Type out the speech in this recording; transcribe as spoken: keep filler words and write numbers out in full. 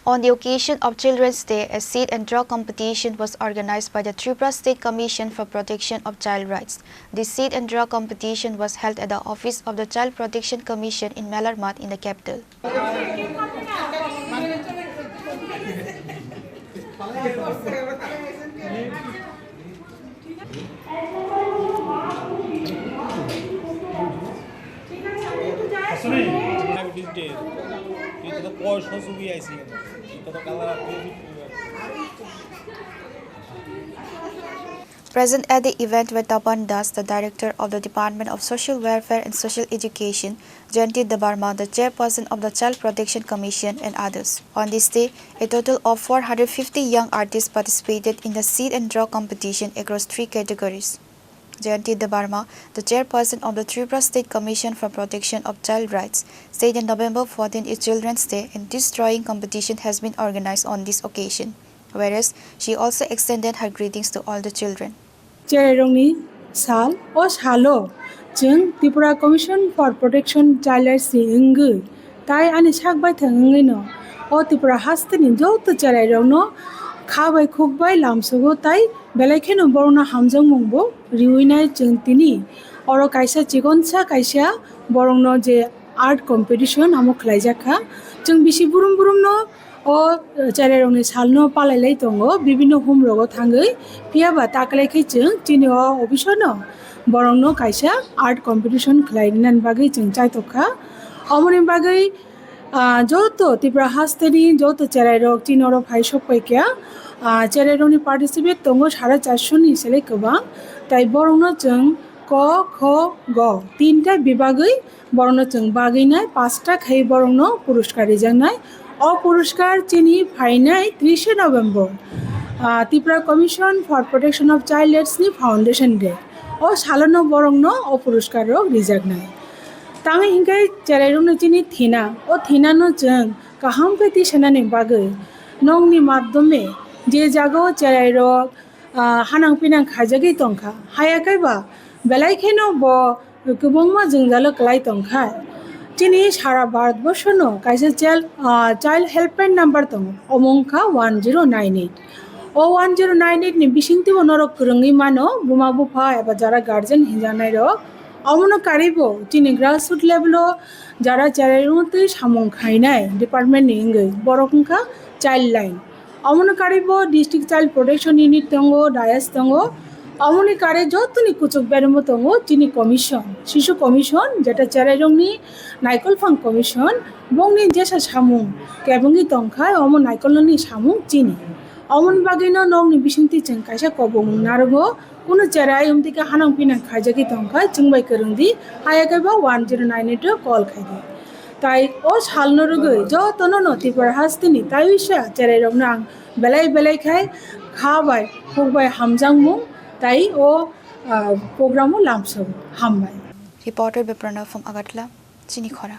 On the occasion of Children's Day, a sit and draw competition was organized by the Tripura State Commission for Protection of Child Rights. The sit and draw competition was held at the office of the Child Protection Commission in Melarmat in the capital. Present at the event were Tapan Das, the Director of the Department of Social Welfare and Social Education, Jayanti Debbarma, the Chairperson of the Child Protection Commission, and others. On this day, a total of four hundred fifty young artists participated in the sit and draw competition across three categories. Jayanti Debbarma, the Chairperson of the Tripura State Commission for Protection of Child Rights, said on November fourteen is Children's Day and this drawing competition has been organized on this occasion. Whereas, she also extended her greetings to all the children. Cherairokni sal, o salo chwng Tripura Commission for Protection Child Rights ni wngwi tai ani sak baithang wngwino o Tripura hasteni joto cherairokno kha bai khuk bai lamsogo tai belai kheno borokno hamjakmungbo riwinai chwng tini oro kaisa chikonsa kaisa borokno je art competition amo khlaijak kha. Chwng bisi burum burumno o cherairokni salno palailai tongo, bibinno humrogo thangwi. Phiyaba taklai khe chwng chini o office-o no borokno kaisa art competition khlainani bagwi chwng chaitok kha. Omoni bagwi, ah, joto Tripura hasteni joto cherairok chini oro phai sok pai kha. Ah, cherairokni participate tongo sara charso ni selai kwbang. Tai borokno chwng ko, kho, go tinta bibagwi borokno chwng bagwinai, pasta khai borokno puruskar rijaknai. O puruskar chini phainai trishe November, ah, Tripura Commission for Protection of Child Rights ni Foundation Day. O salono borokno o puruskar rok rijaknai. Tangwi hinkhe cherairokno chini thina, o thinano chwng kaham khe tisanani bagwi nokni madhyome je jagao cherairok, ah, hanang pinang khaijagwi tongkha, haya khe ba belai kheno bo kwbangma jwngjalo kwlai tongkha. Chini sara Bharatborshono kaisa child, ah, child helpline number tongo, omo wngkha one zero nine eight. O one zero nine eight ni bisingtwibo norok kwrwngwi mano, buma bupha eba jara guardian hinjaknairok. Omono karwibo chini grassroot level o jara cherairokno twi samung khainai department ni wngwi borok wngkha child line. Omono karwibo District Child Protection Unit tongo, dayas tongo. Omoni kare jotoni kuchuk beremo tongo chini commission, Shishu Commission, jeta cherairokni naikolphang commission, bongni jesa samung kebengwi tongkha, omo naikolnani samung chini. Omoni bagwino nokni bisingtwi chwng kaisa kobongmung narogo, kunu cherai wngtwi khe hanang pinang khaijagwi tongkha, chwngbai kwrwngdi, haya khe ba one zero nine eight o call khaidi. Tai o salno rwgwi jotono no Tripura hasteni taiwisa cherairokno ang belai belai khai kha bai khuk bai hamjakmung tai o, ah, program o lamsao hambai. Reporter Biprana from Agartala, Chini Khorang.